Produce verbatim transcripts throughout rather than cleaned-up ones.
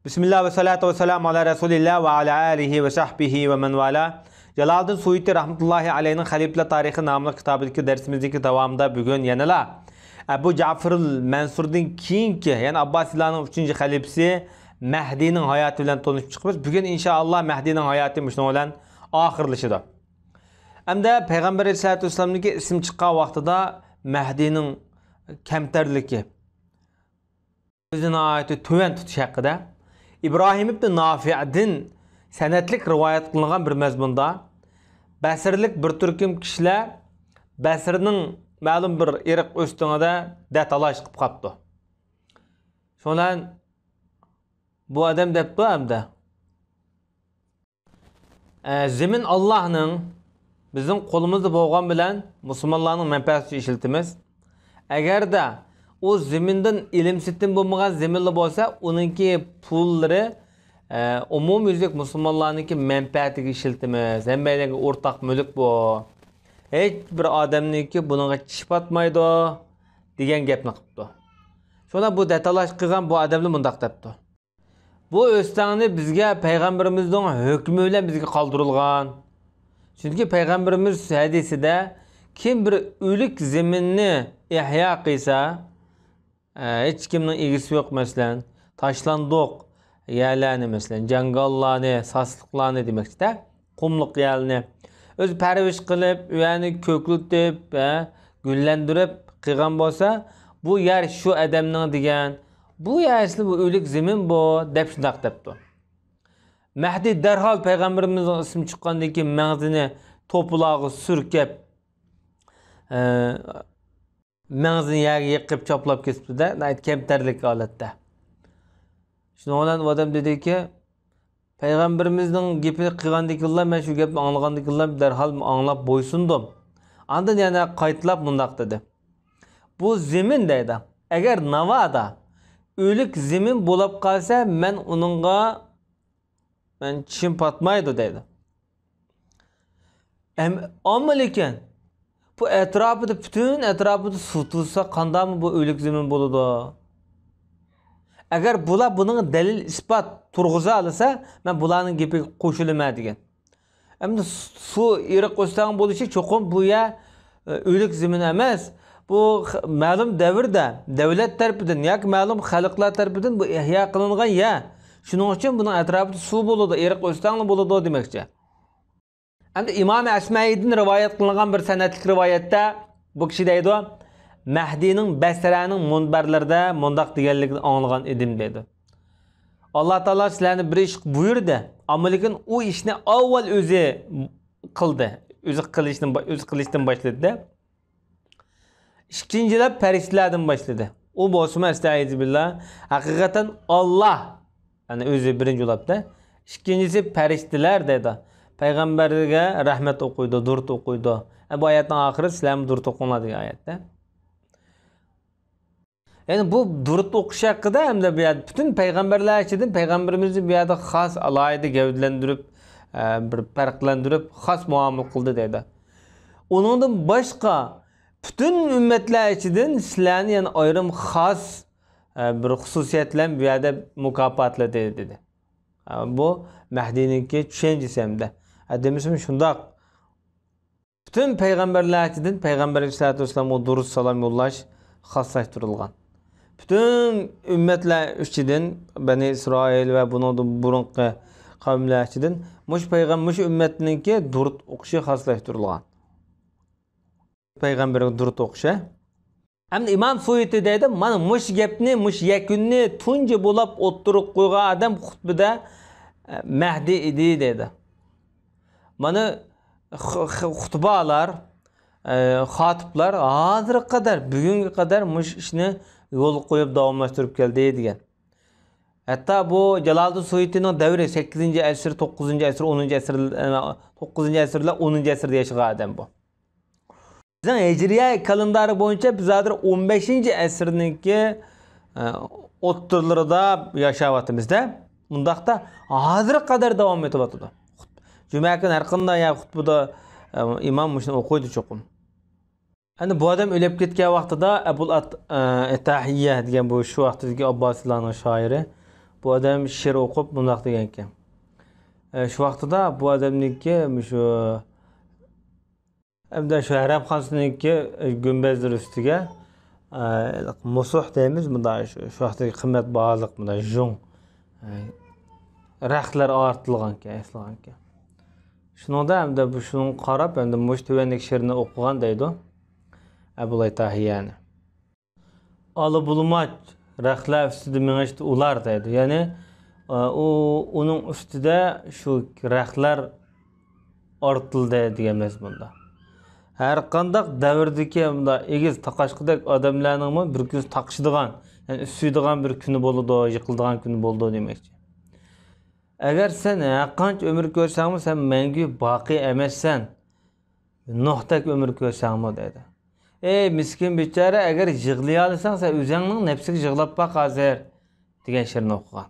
بىسمىللا ۋە سالاتۇ ۋە سالامۇ ئالا رەسۇلىللا ۋە ئالا ئالىھى ۋە سەھبىھى ۋە مەن ۋالا. جالالىدىن سۇيۇتى رەھمەتۇللاھى ئەلەيھنىڭ خەلىپىلەر تارىخى ناملىق كىتابىدىكى دەرسىمىزدىكى داۋامىدا بۈگۈن يەنىلا ئەبۇ جەفىرىل مەنسۇردىن كېيىنكى، يەنى ئابباسىيلارنىڭ ئۈچىنچى خەلىپىسى مەھدىنىڭ ھاياتى بىلەن تونۇشۇپ چىقىمىز. بۈگۈن ئىنشائاللا مەھدىنىڭ ھاياتى مۇشۇنىڭ بىلەن ئاخىرلىشىدۇ. ئەمدى پەيغەمبەر ئەلەيھىسسالاتۇ ۋەسسالامدىكى ئىسمى چىققان ۋاقتىدا مەھدىنىڭ كەمتەرلىكى، ئۆزىنى ناھايىتى تۆۋەن تۇتۇش ھەققىدە. ئىبراھىم ئىبن نافىئدىن سەنەدلىك رىۋايەت قىلىنغان بىر مەزمۇندا، بەسرىلىك بىر تۈركۈم كىشىلەر بەسرىنىڭ مەلۇم بىر ئېرىق ئۆستىڭىدە دەتالاش قىلىپ قاپتۇ. شۇنىڭ بىلەن بۇ ئادەم دەپتۇ ئەمدى، ئە، زېمىن ئاللاھنىڭ، بىزنىڭ قولىمىزدا بولغان بىلەن مۇسۇلمانلارنىڭ مەنپەئەتى ئۈچۈن ئىشلىتىمىز. ئەگەردە ئۇ زېمىندىن ئېلىم-سېتىم بولمىغان زېمىنلا بولسا، ئۇنىڭكى پۇللىرى، ئە، ئومۇميۈزلۈك مۇسۇلمانلارنىڭكى مەنپەئەتىگە ئىشلىتىمىز. ھەممەيلەنگە ئورتاق مۈلۈك بۇ. ھېچ بىر ئادەمنىڭكى بۇنىڭغا چىش پاتمايدۇ دېگەن گەپنى قىپتۇ. شۇڭا بۇ دەتالاش قىلغان بۇ ئادەملا مۇنداق دەپتۇ. بۇ ئۆستەڭنى بىزگە پەيغەمبىرىمىزنىڭ ھۆكمى بىلەن بىزگە قالدۇرۇلغان. چۈنكى پەيغەمبىرىمىز ھەدىسىدە، كىم بىر ئۆلۈك زېمىننى ئىھيا قىلسا، ئە، ھېچكىمنىڭ ئىگىسى يوق، مەسىلەن، تاشلاندۇق يەرلەرنى، مەسىلەن، جاڭگاللارنى، ساسلىقلارنى دېمەكچىدە، قۇملۇق يەرنى ئۆزى پەرۋىش قىلىپ، ئۇ يەرنى كۆكلىتىپ، ھە، گۈللەندۈرۈپ قىلغان بولسا، بۇ يەر شۇ ئادەمنىڭ دېگەن، بۇ يەر ئەسلى بۇ ئۆلۈك زېمىن بۇ، دەپ شۇنداق دەپتۇ. مەھدى دەرھال پەيغەمبىرىمىزنىڭ ئىسمى چىققاندىن كېيىن مەڭزىنى توپىلارغا سۈركەپ، ئە، مەڭزىنى يەرگە يېقىپ چاپلاپ كېتىپتۇ-دە، ناھايىتى كەمتەرلىك ھالەتتە. شۇنىڭ بىلەن ئۇ ئادەم دېدىكى، پەيغەمبىرىمىزنىڭ گېپىنى قىلغاندىكىنلا، مەن شۇ گەپنى ئاڭلىغاندىكىنلا دەرھال ئاڭلاپ بويسۇندۇم. ئاندىن يەنە قايتىلاپ مۇنداق دېدى، بۇ زېمىن دەيدۇ، ئەگەر ناۋادا ئۆلۈك زېمىن بولۇپ قالسا، مەن ئۇنىڭغا، مەن چىشىم پاتمايدۇ دەيدۇ. ئەم-، ئەمما لېكىن بۇ ئەتراپىدا، پۈتۈن ئەتراپىدا سۇ تۇرسا، قانداقمۇ بۇ ئۆلۈك زېمىن بولىدۇ؟ ئەگەر بۇلار بۇنىڭغا دەلىل-ئىسپات تۇرغۇزالىسا، مەن بۇلارنىڭ گېپىگە قوشۇلىمەن دېگەن. ئەمدى سۇ، ئېرىق ئۆستەڭ بولۇشى چوقۇم بۇ يەر، ئۆلۈك زېمىن ئەمەس. بۇ خ-، مەلۇم دەۋردە دۆلەت تەرىپىدىن ياكى مەلۇم خەلقلەر تەرىپىدىن بۇ ئىھيا قىلىنغان يەر. شۇنىڭ ئۈچۈن بۇنىڭ ئەتراپىدا سۇ بولىدۇ، ئېرىق ئۆستەڭلا بولىدۇ دېمەكچى. ئەمدى ئىمام ئەسمەئىدىن رىۋايەت قىلىنغان بىر سەنەدلىك رىۋايەتتە بۇ كىشى دەيدۇ، مەھدىنىڭ بەسرەنىڭ مۇنبەرلىرىدە مۇنداق دېگەنلىكىنى ئاڭلىغان ئىدىم دەيدۇ. ئاللا تائالا سىلەرنى بىر ئىشقا بۇيرۇدى، ئەمما لېكىن ئۇ ئىشنى ئاۋۋال ئۆزى قىلدى. ئۆزى قىلىشتىن، ئۆزى قىلىشتىن باشلىدى. ئىككىنچىلەپ پەرىشتىلەردىن باشلىدى. ئۇ بولسىمۇ، ئەستەئىزۇبىللا، ھەقىقەتەن ئاللا، يەنى ئۆزى بىرىنچى بولۇپتۇ. ئىككىنچىسى پەرىشتىلەر دەيدۇ. پەيغەمبەرگە رەھمەت ئوقۇيدۇ، دۇرۇت ئوقۇيدۇ. ئە، بۇ ئايەتنىڭ ئاخىرى سىلەرمۇ دۇرۇت ئوقۇڭلار دېگەن ئايەتتە. يەنى بۇ دۇرۇت ئوقۇش ھەققىدە ھەمدە بۇ يەردە پۈتۈن پەيغەمبەرلەر ئىچىدىن پەيغەمبىرىمىزنى بۇ يەردە خاس ئالاھىدە گەۋدىلەندۈرۈپ، ئە، بىر پەرقلەندۈرۈپ، خاس مۇئامىلە قىلدى دەيدۇ. ئۇنىڭدىن باشقا پۈتۈن ئۈممەتلەر ئىچىدىن سىلەرنى يەنە ئايرىم خاس، ئە، بىر خۇسۇسىيەت بىلەن بۇ يەردە مۇكاپاتلىدى دېدى. ئە، بۇ مەھدىينىڭكى چۈشەنچىسى ھەمدە. ئە، دېمىسىمۇ شۇنداق. پۈتۈن پەيغەمبەرلەر ئىچىدىن پەيغەمبەر ئەلەيھىسسالاتۇ ۋەسسالامغا دۇرۇت سالام يوللاش خاسلاشتۇرۇلغان. پۈتۈن ئۈممەتلەر ئىچىدىن بەنى ئىسرائىل ۋە بۇنىڭدىن بۇرۇنقى قەۋملەر ئىچىدىن مۇشۇ پەيغەم-، مۇشۇ ئۈممەتنىڭكى دۇرۇت ئوقۇشى خاسلاشتۇرۇلغان. پەيغەمبەرگە دۇرۇت ئوقۇشى. ئەمدى ئىمام سۇيۇتى دەيدۇ، مانا مۇشۇ گەپنى، مۇشۇ يەكۈننى تۇنجى بولاپ ئوتتۇرىغا قويغان ئادەم خۇتبىدە، ئە، مەھدى ئىدى دەيدۇ. مانا خۇ-، خۇ-، خۇتبالار، ئە، خاتىپلار ھازىرغا قەدەر، بۈگۈنگە قەدەر مۇشۇ ئىشنى يولغا قويۇپ داۋاملاشتۇرۇپ كەلدى دېگەن. ھەتتا بۇ جالالىدىن سۇيۇتىنىڭ دەۋرى سەككىزىنچى ئەسىر، توققۇزىنچى ئەسىر، ئونىنچى ئەسىر، ئە، توققۇزىنچى ئەسىرلەر، ئونىنچى ئەسىردە ياشىغان ئادەم بۇ. بىزنىڭ ھىجرىيە كالېندارى بويىچە بىز ھازىر ئون بەشىنچى ئەسىرنىڭكى، ئە، ئوتتۇرىلىرىدا ياشاۋاتىمىز-دە. مۇنداقتا ھازىرغا قەدەر داۋام ئېتىۋاتىدۇ. جۈمە كۈنى ھەر قانداق يەر خۇتبىدا، ئە، ئىمام مۇشۇنى ئوقۇيدۇ چوقۇم. ئەمدى بۇ ئادەم ئۆلۈپ كەتكەن ۋاقتىدا ئەبۇل ئەت-، ئە، ئەتاھىيە دېگەن بۇ شۇ ۋاقتىدىكى ئابباسىلارنىڭ شائىرى. بۇ ئادەم شېئىر ئوقۇپ مۇنداق دېگەنكەن. ئە، شۇ ۋاقتىدا بۇ ئادەمنىڭكى مۇشۇ، ھەمدە شۇ ھەرەمخانىسىنىڭكى گۈمبەزلىرى ئۈستىگە، ئە، مۇسۇھ دەيمىز، مۇنداق شۇ، شۇ ۋاقىتتىكى قىممەت باھالىق مۇنداق ژۇڭ، ئە، رەختلەر ئارتىلغانكەن، ئېسىلغانكەن. شۇنىڭدا ھەمدە بۇ شۇنىڭغا قاراپ، ھەمدە مۇشۇ تۆۋەندىكى شېئىرنى ئوقۇغان دەيدۇ ئەبۇلئەتاھىيەنى. ئالا بۇلۇماچ رەختلەر ئۈستىدە مېڭىشتى ئۇلار دەيدۇ. يەنى، ئۇ، ئۇنىڭ ئۈستىدە شۇ رەختلەر ئارتىلدى دېگەن مەزمۇندا. ھەر قانداق دەۋردىكى مۇنداق ئېگىز تاقاشقۇدەك ئادەملەرنىڭمۇ بىر كۈنى تاقىشىدىغان، يەنى ئۈسسىيدىغان بىر كۈنى بولىدۇ، يىقىلىدىغان كۈنى بولىدۇ دېمەكچى. ئەگەر سەن ھەر قانچە ئۆمۈر كۆرسەڭمۇ، سەن مەڭگۈ باقىي ئەمەسسەن. نۇھتەك ئۆمۈر كۆرسەڭمۇ دەيدۇ. ئەي مىسكىن بىچارە، ئەگەر يىغلىيالىساڭ، سەن ئۆزۈڭنىڭ نەپسىگە يىغلاپ باق ھازىر، دېگەن شېئىرنى ئوقۇغان.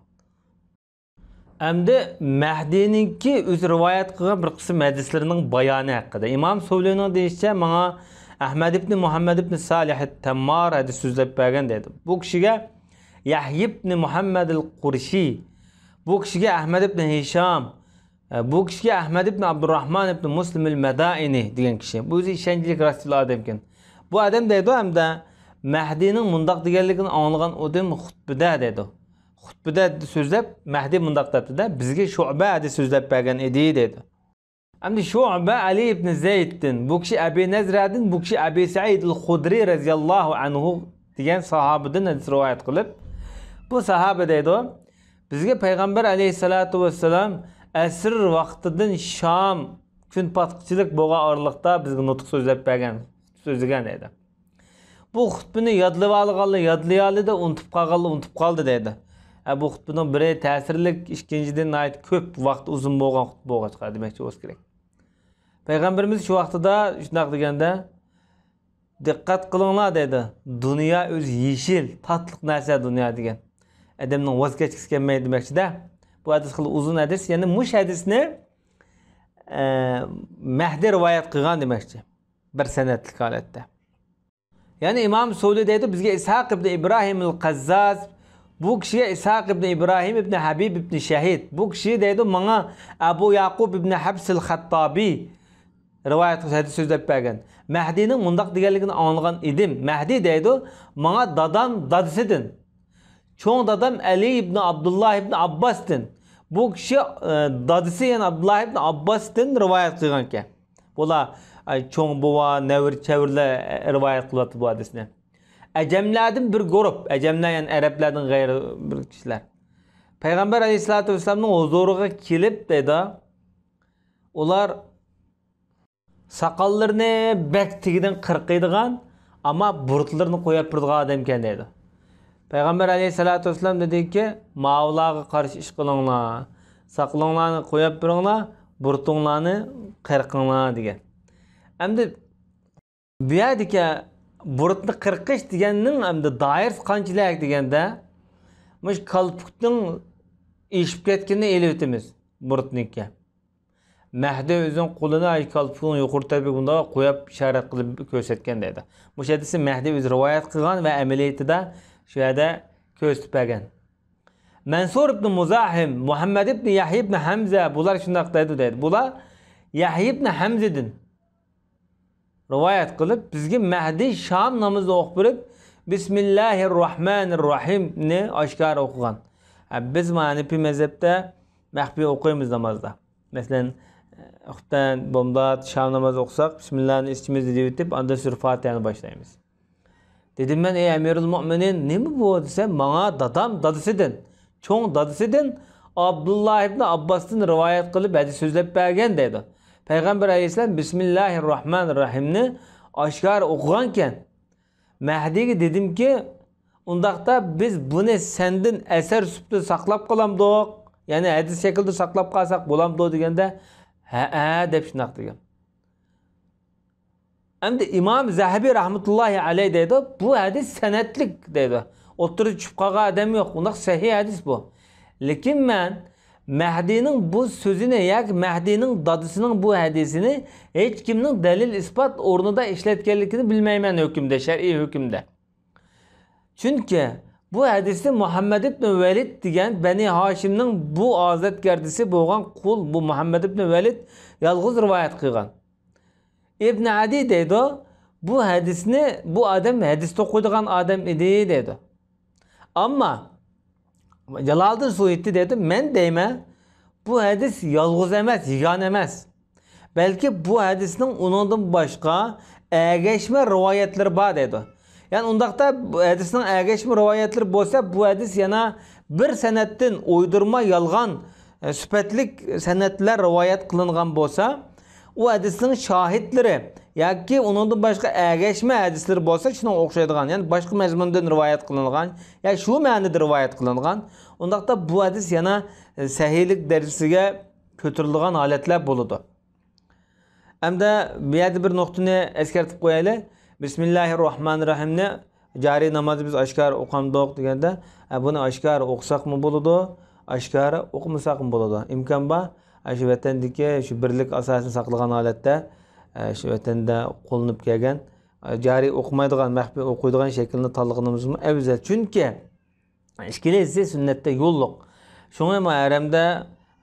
ئەمدى مەھدىنىڭكى ئۆزى رىۋايەت قىلغان بىر قىسىم ھەدىسلىرىنىڭ بايانى ھەققىدە. ئىمام سۇۋلىنىڭ دېيىشىچە، ماڭا ئەھمەد ئىبنى مۇھەممەد ئىبنى سالىھ تەممار ھەدىس سۆزلەپ بەرگەن دەيدۇ. بۇ كىشىگە يەھيا ئىبنى مۇھەممەد ئەل قۇرشى، بۇ كىشىگە ئەھمەد ئىبنى ھىشام، ئە، بۇ كىشىگە ئەھمەد ئىبن ئابدۇرراھمان ئىبن مۇسلىم ئەل مەدائىنى دېگەن كىشى. بۇ ئۆزى ئىشەنچلىك، راستچىل ئادەمكەن. بۇ ئادەم دەيدۇ، ھەمدە مەھدىنىڭ مۇنداق دېگەنلىكىنى ئاڭلىغان ئىدىم خۇتبىدە دەيدۇ. خۇتبىدە سۆزلەپ، مەھدى مۇنداق دەپتۇ-دە، بىزگە شۇئبە ھەدىس سۆزلەپ بەرگەن ئىدى دەيدۇ. ئەمدى شۇئبە ئەلى ئىبن زەيدتىن، بۇ كىشى ئەبى نەزرەدىن، بۇ كىشى ئەبى سەئىد ئەل خۇدرى رەزىياللاھۇ ئەنھۇ دېگەن ساھابىدىن ھەدىس رىۋايەت قىلىپ، بۇ ساھابە دەيدۇ، بىزگە پەيغەمبەر ئەلەيھىسسالاتۇ ۋەسسالام ئەسىر ۋاقتىدىن شام كۈن پاتقىچىلىك بولغان ئارىلىقتا بىزگە نۇتۇق سۆزلەپ بەرگەن، سۆزلىگەن دەيدۇ. بۇ خۇتبىنى يادلىۋالغانلار يادلىيالىدى، ئۇنتۇپ قالغانلار ئۇنتۇپ قالدى دەيدۇ. ئە، بۇ خۇتبىنىڭ بىرى تەسىرلىك، ئىككىنچىدىن ناھايىتى كۆپ ۋاقىت ئۇزۇن بولغان خۇتبە بولغاچقا دېمەكچى بولسا كېرەك. پەيغەمبىرىمىز شۇ ۋاقتىدا شۇنداق دېگەندە، دىققەت قىلىڭلار دەيدۇ. دۇنيا ئۆزى يېشىل، تاتلىق نەرسە دۇنيا دېگەن. ئادەمنىڭ ۋاز كەچكۈسى كەلمەيدۇ دېمەكچىدە. بۇ ھەدىس خېلى ئۇزۇن ھەدىس. يەنى مۇشۇ ھەدىسنى، ئە، مەھدى رىۋايەت قىلغان دېمەكچى. بىر سەنەدلىك ھالەتتە. يەنى ئىمام سۇلى دەيدۇ، بىزگە ئىسھاق ئىبنى ئىبراھىم ئەل قەززاز، بۇ كىشىگە ئىسھاق ئىبنى ئىبراھىم ئىبنى ھەبىب ئىبنى شەھىد، بۇ كىشى دەيدۇ، ماڭا ئەبۇ يەقۇب ئىبنى ھەبس ئەل خەتتابى رىۋايەت قىلىپ ھەدىس سۆزلەپ بەرگەن. مەھدىنىڭ مۇنداق دېگەنلىكىنى ئاڭلىغان ئىدىم. مەھدى دەيدۇ، ماڭا دادام دادىسىدىن، چوڭ دادام ئەلى ئىبنى ئابدۇللا ئىبنى ئابباستىن. بۇ كىشى، ئە، دادىسى، يەنى ئابدۇللا ئىبنى ئابباستىن رىۋايەت قىلغانىكەن. بۇلار، ئاي، چوڭ بوۋا، نەۋرە، چەۋرىلەر، ئە، رىۋايەت قىلىۋاتىدۇ بۇ ھەدىسنى. ئەجەملەردىن بىر گۇرۇپ، ئەجەملەر، يەنى ئەرەبلەردىن غەيرىي بىر كىشىلەر. پەيغەمبەر ئەلەيھىسسالاتۇ ۋەسسالامنىڭ ھۇزۇرىغا كېلىپ، دەيدۇ، ئۇلار ساقاللىرىنى بەك تېگىدىن قىرقىيدىغان، ئەمما بۇرۇتلىرىنى قويۇپ بېرىدىغان ئادەمكەن دەيدۇ. پەيغەمبەر ئەلەيھىسسالاتۇ ۋەسسالام دېدىكى، ماۋۇلارغا قارشى ئىش قىلىڭلار، ساقىلىڭلارنى قويۇپ بېرىڭلار، بۇرۇتۇڭلارنى قىرقىڭلار دېگەن. ئەمدى بۇ يەردىكى بۇرۇتنى قىرقىش دېگەننىڭ ئەمدى دائىرىسى قانچىلىك دېگەندە، مۇشۇ كالپۇكنىڭ ئېشىپ كەتكىنىنى ئېلىۋېتىمىز بۇرۇتنىڭكى. مەھدى ئۆزىنىڭ قولىنى ئاي كالپۇكنىڭ يۇقىرى تەرىپىگە مۇنداق قويۇپ ئىشارەت قىلىپ كۆرسەتكەن دەيدۇ. مۇشۇ ھەدىسنى مەھدى ئۆزى رىۋايەت قىلغان ۋە ئەمەلىيىتىدە شۇ يەردە كۆرسىتىپ بەرگەن. مەنسۇر ئىبنى مۇزاھىم، مۇھەممەد ئىبنى يەھيا ئىبنى ھەمزە، بۇلار شۇنداق دەيدۇ دەيدۇ. بۇلار يەھيا ئىبنى ھەمزىدىن رىۋايەت قىلىپ، بىزگە مەھدى شام نامىزىنى ئوقۇپ بېرىپ، بىسمىللاھىر راھمانىر راھىمنى ئاشكارا ئوقۇغان. ھە، بىز مانا ھەنىپىي مەزھەپتە مەخپىي ئوقۇيمىز نامازدا. مەسىلەن، خۇپتەن، بومدات، شام نامازى ئوقۇساق، بىسمىللانى ئىچىمىزدە دېيىۋېتىپ، ئاندىن سۈرە فاتىھەنى باشلايمىز. دېدىم مەن، ئەي ئەمىرۇل مۆمىنىن، نېمە بۇ دېسەم، ماڭا دادام دادىسىدىن، چوڭ دادىسىدىن ئابدۇللا ئىبنى ئابباستىن رىۋايەت قىلىپ ھەدىس سۆزلەپ بەرگەن دەيدۇ. پەيغەمبەر ئەلەيھىسسالام بىسمىللاھىر راھمانىر راھىمنى ئاشكارا ئوقۇغانكەن. مەھدىگە دېدىمكى، ئۇنداقتا بىز بۇنى سەندىن ئەسەر سۈپىتىدە ساقلاپ قالامدۇق؟ يەنى ھەدىس شەكلىدە ساقلاپ قالساق بولامدۇ دېگەندە، ھەئە دەپ شۇنداق دېگەن. ئەمدى ئىمام زەھەبى رەھمەتۇللاھى ئەلەيھ دەيدۇ، بۇ ھەدىس سەنەدلىك دەيدۇ. ئوتتۇرىدا چۈشۈپ قالغان ئادەم يوق. ئۇنداق سەھىھ ھەدىس بۇ. لېكىن مەن مەھدىنىڭ بۇ سۆزىنى ياكى مەھدىنىڭ دادىسىنىڭ بۇ ھەدىسىنى ھېچكىمنىڭ دەلىل ئىسپات ئورنىدا ئىشلەتكەنلىكىنى بىلمەيمەن ھۆكۈمدە، شەرئىي ھۆكۈمدە. چۈنكى بۇ ھەدىسنى مۇھەممەد ئىبن ۋەلىد دېگەن بەنى ھاشىمنىڭ بۇ ئازادگەردىسى بولغان قۇل، بۇ مۇھەممەد ئىبن ۋەلىد يالغۇز رىۋايەت قىلغان. ئىبن ئەدى دەيدۇ، بۇ ھەدىسنى، بۇ ئادەم ھەدىس توقۇيدىغان ئادەم ئىدى دەيدۇ. ئەمما جالالىدىن سۇيۇتى دەيدۇ، مەن دەيمەن، بۇ ھەدىس يالغۇز ئەمەس، يېگانە ئەمەس. بەلكى بۇ ھەدىسنىڭ ئۇنىڭدىن باشقا ئەگەشمە رىۋايەتلىرى بار دەيدۇ. يەنى ئۇنداقتا بۇ ھەدىسنىڭ ئەگەشمە رىۋايەتلىرى بولسا، بۇ ھەدىس يەنە بىر سەنەدتىن ئويدۇرما، يالغان، ئە، سۈپەتلىك سەنەدلەر رىۋايەت قىلىنغان بولسا، ئۇ ھەدىسنىڭ شاھىتلىرى ياكى ئۇنىڭدىن باشقا ئەگەشمە ھەدىسلىرى بولسا، شۇنىڭغا ئوخشايدىغان، يەنى باشقا مەزمۇندىن رىۋايەت قىلىنغان يا شۇ مەنىدە رىۋايەت قىلىنغان، ئۇنداقتا بۇ ھەدىس يەنە، ئە، سەھىھلىك دەرىجىسىگە كۆتۈرۈلىدىغان ھالەتلەر بولىدۇ. ئەمدى بۇ يەردە بىر نۇقتىنى ئەسكەرتىپ قويايلى. بىسمىللاھىر راھمانىر راھىمنى جارىي نامازدا بىز ئاشكارا ئوقامدۇق دېگەندە، ئە، بۇنى ئاشكارا ئوقۇساقمۇ بولىدۇ، ئاشكارا ئوقۇمىساقمۇ بولىدۇ. ئىمكان بار، ئە، شۇ ۋەتەندىكى شۇ بىرلىك ئاساسىنى ساقلىغان ھالەتتە، ئە، شۇ ۋەتەندە قوللىنىپ كەلگەن، ئە، جارىي ئوقۇمايدىغان، مەخپىي ئوقۇيدىغان شەكىلنى تاللىغىنىمىزمۇ ئەۋزەل. چۈنكى ئىككىلىسى سۈننەتتە يوللۇق. شۇڭا ھەرەمدە،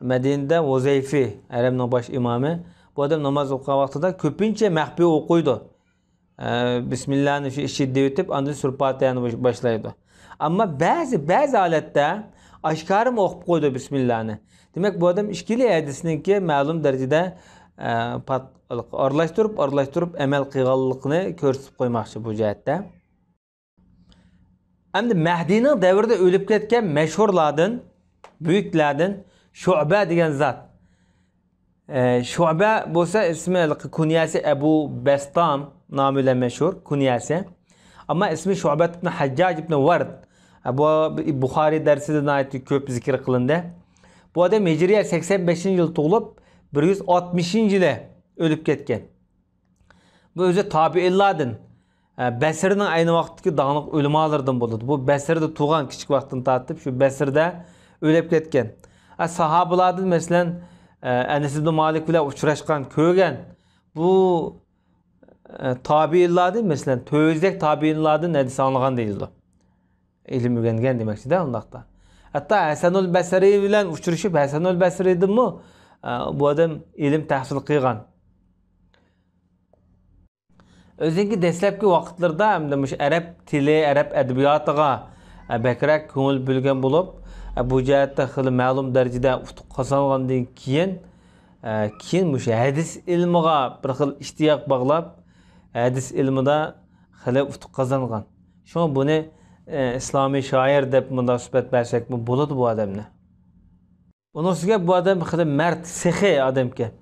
مەدىنىدە ھۇزەيفى، ھەرەمنىڭ باش ئىمامى، بۇ ئادەم ناماز ئوقۇغان ۋاقتىدا كۆپىنچە مەخپىي ئوقۇيدۇ. ئە، بىسمىللانى شۇ ئىچىدە دەۋېتىپ، ئاندىن سۈرە پاتىھەنى باش-، باشلايدۇ. ئەمما بەزى، بەزى ھالەتتە ئاشكارىمۇ ئوقۇپ قويىدۇ بىسمىللانى. دېمەك، بۇ ئادەم ئىككىلى ھەدىسنىڭكى مەلۇم دەرىجىدە، ئە، پات-، ئارىلاشتۇرۇپ، ئارىلاشتۇرۇپ ئەمەل قىلغانلىقىنى كۆرسىتىپ قويماقچى بۇ جەھەتتە. ئەمدى مەھدىينىڭ دەۋرىدە ئۆلۈپ كەتكەن مەشھۇرلاردىن، بۈيۈكلەردىن شۇبە دېگەن زات. ئە، شۇبە بولسا ئىسمى، كۇنيەسى ئەبۇ بەستام نامى بىلەن مەشھۇر، كۇنيەسى. ئەمما ئىسمى شۇبەت ئىبن ھەججاج ئىبن ۋەرد. ئە، بۇ بۇخارىي دەرسىدە ناھايىتى كۆپ زىكىر قىلىندى. بۇ ئادەم ھىجرىيە سەكسەن بەشىنچى يىل تۇغۇلۇپ، بىر يۈز ئاتمىشىنچى يىلى ئۆلۈپ كەتكەن. بۇ ئۆزى تابىئىنلاردىن، ئە، بەسرىنىڭ ئەينى ۋاقىتتىكى داڭلىق ئۆلىمالىرىدىن بولىدۇ. بۇ بەسرىدە تۇغان، كىچىك ۋاقتىدىن تارتىپ شۇ بەسرىدە ئۆلۈپ كەتكەن. ئە، ساھابىلاردىن مەسىلەن، ئە، ئەنەس ئىبن مالىك بىلەن ئۇچراشقان، كۆرگەن. بۇ، ئە، تابىئىنلاردىن مەسىلەن، تۆت يۈزدەك تابىئىنلاردىن ھەدىس ئاڭلىغان دېيىلىدۇ. ئىلىم ئۆگەنگەن دېمەكچىدە ئۇنداقتا. ھەتتا ھەسەنۇل بەسرى بىلەن ئۇچرىشىپ، ھەسەنۇل بەسرىدىنمۇ، ئە، بۇ ئادەم ئىلىم تەھسىل قىلغان. ئۆزىنىڭكى دەسلەپكى ۋاقىتلىرىدا ئەمدى مۇشۇ ئەرەب تىلى، ئەرەب ئەدەبىياتىغا، ئە، بەكرەك كۆڭۈل بۆلگەن بولۇپ، ئە، بۇ جەھەتتە خېلى مەلۇم دەرىجىدە ئۇتۇق قازانغاندىن كېيىن، ئە، كېيىن مۇشۇ ھەدىس ئىلمىغا بىر خىل ئىشتىياق باغلاپ، ھەدىس ئىلمىدا خېلى ئۇتۇق قازانغان. شۇڭا بۇنى، ئە، ئىسلامىي شائىر دەپ مۇنداق سۈپەت بەرسەكمۇ بولىدۇ بۇ ئادەمنى. ئۇنىڭ ئۈستىگە بۇ ئادەم خېلى مەرد، سېخىي ئادەمكەن.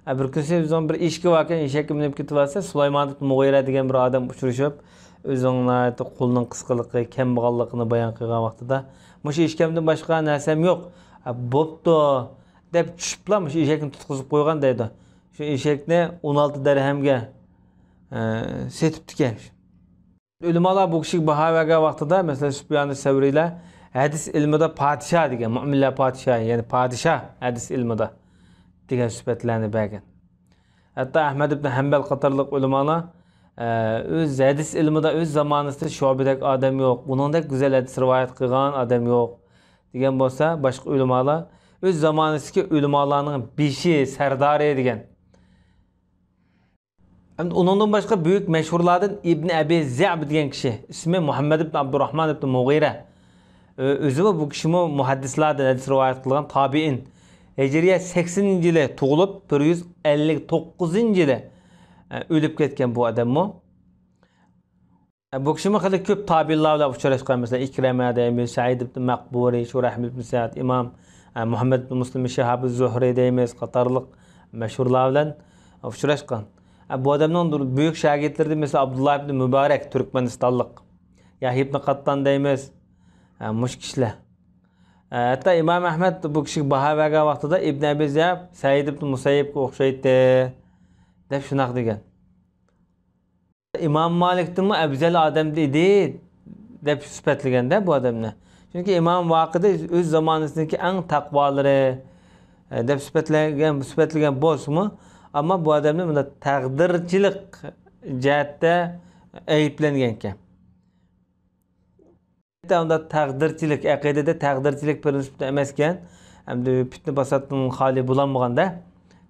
ئە، بىر كۈنسى بىزنىڭ بىر ئېشىكى باركەن، ئېشەككە مىنىپ كېتىۋاتسا، سۇلايمان ئىبن مۇغىرە دېگەن بىر ئادەم ئۇچرىشىپ، ئۆزىنىڭ ناھايىتى قولىنىڭ قىسقىلىقى، كەمبەغاللىقىنى بايان قىلغان ۋاقتىدا، مۇشۇ ئېشىكىمدىن باشقا نەرسەم يوق. ئە، بوپتۇ، دەپ چۈشۈپلا مۇشۇ ئېشەكنى تۇتقۇزۇپ قويغان دەيدۇ. شۇ ئېشەكنى ئون ئالتە دەرھەمگە، ئە، سېتىپتىكەن. ئۆلىمالار بۇ كىشىگە باھا بەرگەن ۋاقتىدا، مەسىلەن، سۈپيانى سەۋرىيلەر ھەدىس ئىلمىدا پادىشاھ دېگەن، مۇئمىنلەر پادىشاھى، يەنى پادىشاھ ھەدىس ئىلمىدا دېگەن سۈپەتلەرنى بەرگەن. ھەتتا ئەھمەد ئىبن ھەنبەل قاتارلىق ئۆلىمالار، ئە، ئۆز ھەدىس ئىلمىدا ئۆز زامانىسىدا شۇبىدەك ئادەم يوق، ئۇنىڭدەك گۈزەل ھەدىس رىۋايەت قىلغان ئادەم يوق دېگەن بولسا، باشقا ئۆلىمالار ئۆز زامانىسىدىكى ئۆلىمالارنىڭ بېشى، سەردارى دېگەن. ئەمدى ئۇنىڭدىن باشقا بۈيۈك مەشھۇرلاردىن ئىبن ئەبى زەئب دېگەن كىشى، ئىسمى مۇھەممەد ئىبن ئابدۇراھمان ئىبن مۇغىرە. ئۆ-، ئۆزىمۇ بۇ كىشىمۇ مۇھەددىسلاردىن ھەدىس رىۋايەت قىلغان تابىئىن. ھىجرىيە سەكسىنىنچى يىلى تۇغۇلۇپ، بىر يۈز ئەللىك توققۇزىنچى يىلى، ئە، ئۆلۈپ كەتكەن بۇ ئادەممۇ. بۇ كىشىمۇ خېلى كۆپ تابىئىنلار بىلەن ئۇچراشقان، مەسىلەن، ئىكرىمە دەيمىز، سەئىد ئىبن مەقبۇرى، شۇرەھبىل ئىبن سەئد، ئىمام، ئە، مۇھەممەد ئىبن مۇسلىم، شىھاب زۇھرى دەيمىز، قاتارلىق مەشھۇرلار بىلەن ئۇچراشقان. ئە، بۇ ئادەمنىڭ بۈيۈك شاگىرتلىرىدىن، مەسىلەن، ئابدۇللا ئىبن مۇبارەك، تۈركمەنىستانلىق، يەھيا ئىبن قاتتان دەيمىز، ئە، مۇشۇ كىشىلەر. ئە، ھەتتا ئىمام ئەھمەد بۇ كىشىگە باھا بەرگەن ۋاقتىدا، ئىبن ئەبى زەئب سەئىد ئىبن مۇسەييىبكە ئوخشايتتى، دەپ شۇنداق دېگەن. ئىمام مالىكتىنمۇ ئەۋزەل ئادەم ئىدى، دەپ سۈپەتلىگەندە بۇ ئادەمنى. چۈنكى ئىمام ۋاقىدى ئۆز زامانىسىدىكى ئەڭ تەقۋالىرى، ئە، دەپ سۈپەتلىگەن، سۈپەتلىگەن بولسىمۇ، ئەمما بۇ ئادەمنى مۇنداق تەقدىرچىلىك جەھەتتە ئەيىبلەنگەنكەن. ئەلۋەتتە، ئۇنداق تەقدىرچىلىك، ئەقىدىدە تەقدىرچىلىك پىرىنسىپتا ئەمەسكەن. ئەمدى پىتنە-پاساتتىن خالىي بولالمىغاندا،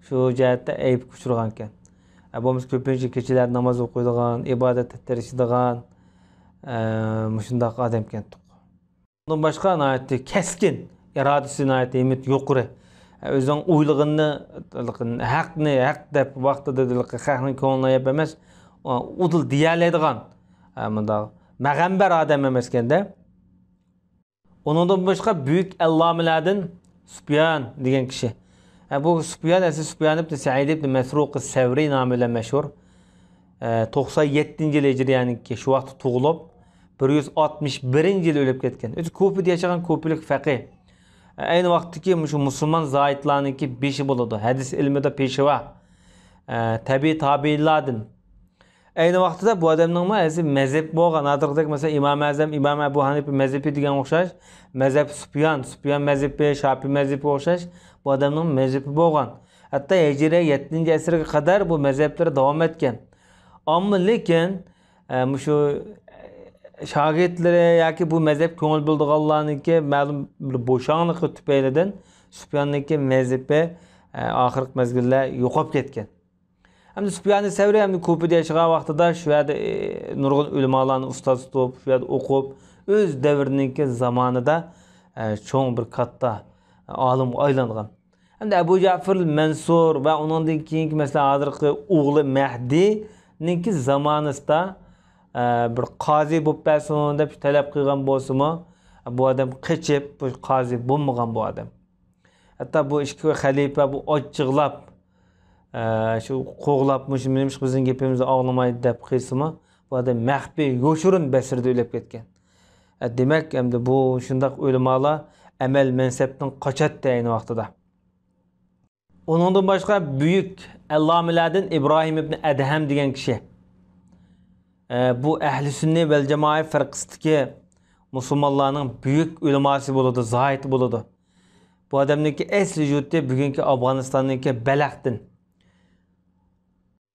شۇ جەھەتتە ئەيىبكە ئۇچرىغانىكەن. ئە، بولمىسا كۆپىنچە كېچىلەر ناماز ئوقۇيدىغان، ئىبادەتتە تىرىشىدىغان، ئە، مۇشۇنداق ئادەمكەن. ئۇنىڭدىن باشقا ناھايىتى كەسكىن، ئىرادىسى ناھايىتى ھىممىتى يۇقىرى. ئۆزىنىڭ ئويلىغىنىنى، ھەقنى ھەق دەپ، ۋاقتىدا خەقنىڭ كۆڭلىنى ئاياپ ئەمەس، ئۇدۇل دېيەلەيدىغان، مۇنداق مەغەمبەر ئادەم ئەمەسكەندە. ئۇنىڭدىن باشقا بۈيۈك ئەللامىلەردىن سۇپيان دېگەن كىشى. ھە، بۇ سۇپيان ئەسلى سۇپيان ئىبن سەئىد ئىبن مەسرۇق سەۋرى نامى بىلەن مەشھۇر. ئە، توقسان يەتتىنچى يىل ھىجرىيەنىڭكى شۇ ۋاقىتتا تۇغۇلۇپ، بىر يۈز ئاتمىش بىرىنچى يىل ئۆلۈپ كەتكەن. ئۆزى كۇفىدا ياشىغان كۇفىلىق فەقىھ. ئە، ئەينى ۋاقىتتىكى مۇشۇ مۇسۇلمان زاھىدلارنىڭكى بېشى بولىدۇ. ھەدىس ئىلمىدا پېشۋا. ئە، تەبىئىي تابىئىنلاردىن. ئەينى ۋاقتىدا بۇ ئادەمنىڭمۇ ئەزى مەزھىپى بولغان. ھازىرقىدەك، مەسىلەن، ئىمام ئەزەم، ئىمام ئەبۇ ھەنىپە مەزھىپى دېگەن ئوخشاش، مەزھەپ سۇپيان، سۇپيان مەزھىپى، شاپىي مەزھىپى ئوخشاش بۇ ئادەمنىڭ مەزھىپى بولغان. ھەتتا ھىجرىيە يەتتىنچى ئەسىرگە قەدەر بۇ مەزھەپلىرى داۋام ئەتكەن. ئەمما لېكىن، ئە، مۇشۇ، ئە، شاگىرتلىرى ياكى بۇ مەزھەپ كۆڭۈل بۆلىدىغانلارنىڭكى مەلۇم بىر بوشاڭلىقى تۈپەيلىدىن سۇپياننىڭكى مەزھىپى، ئە، ئاخىرقى مەزگىللەر يوقاپ كەتكەن. ھەمدە سۇپيانى سەۋرى ھەمدە كۇپىدا ياشىغان ۋاقتىدا شۇ يەردە، ئى، نۇرغۇن ئۆلىمالارنى ئۇستاز تۇتۇپ، شۇ يەردە ئوقۇپ، ئۆز دەۋرىنىڭكى زامانىدا، ئە، چوڭ بىر كاتتا، ئە، ئالىمغا ئايلانغان. ھەمدە ئەبۇ جەفىر مەنسۇر ۋە ئۇنىڭدىن كېيىنكى، مەسىلەن، ھازىرقى ئوغلى مەھدىنىڭكى زامانىسىدا، ئە، بىر قازى بولۇپ بەرسۇن دەپ تەلەپ قىلغان بولسىمۇ، بۇ ئادەم قېچىپ، بۇ قازى بولمىغان بۇ ئادەم. ھەتتا بۇ ئىككى خەلىپە بۇ ئاچچىقلاپ، ئە، شۇ قوغلاپ، مۇشۇ نېمىشقا بىزنىڭ گېپىمىزنى ئاڭلىمايدۇ دەپ قىلسىمۇ، بۇ ئادەم مەخپىي، يوشۇرۇن بەسرىدە ئۆلۈپ كەتكەن. ئە، دېمەك، ئەمدى بۇ شۇنداق ئۆلىمالار ئەمەل مەنسەپتىن قاچاتتى ئەينى ۋاقتىدا. ئۇنىڭدىن باشقا بۈيۈك ئەللامىلەردىن ئىبراھىم ئىبن ئەدھەم دېگەن كىشى. ئە، بۇ ئەھلى سۈننە ۋەل جامائە فىرقىسىدىكى مۇسۇلمانلارنىڭ بۈيۈك ئۆلىماسى بولىدۇ، زاھىدى بولىدۇ. بۇ ئادەمنىڭكى ئەسلى يۇرتى بۈگۈنكى ئافغانىستاننىڭكى بەلەختىن.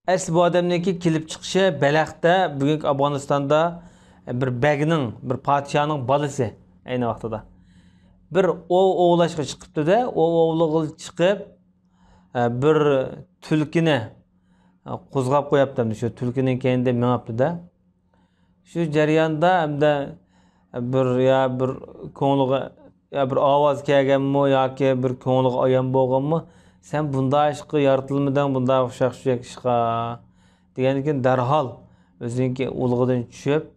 ئەسلى بۇ ئادەمنىڭكى كېلىپ چىقىشى بەلەختە، بۈگۈنكى ئافغانىستاندا بىر بەگنىڭ، بىر پادىشاھنىڭ بالىسى ئەينى ۋاقتىدا. بىر ئوۋ ئوۋلاشقا چىقىپتۇ-دە، ئوۋ ئوۋلىغىلى چىقىپ، بىر تۈلكىنى قوزغاپ قوياپتۇ، شۇ تۈلكىنىڭ كەينىدە مېڭىپتۇ-دە. شۇ جەرياندا ئەمدى بىر، يا بىر كۆڭلىگە، يا بىر ئاۋاز كەلگەنمۇ ياكى بىر كۆڭلىگە ئايان بولغانمۇ، «سەن بۇنداق ئىشقا يارىتىلمىدىڭ، بۇنداق ئۇششاق-چۈششەك ئىشقا» دېگەندىن كېيىن دەرھال ئۆزىنىڭكى ئۇلىغىدىن چۈشۈپ،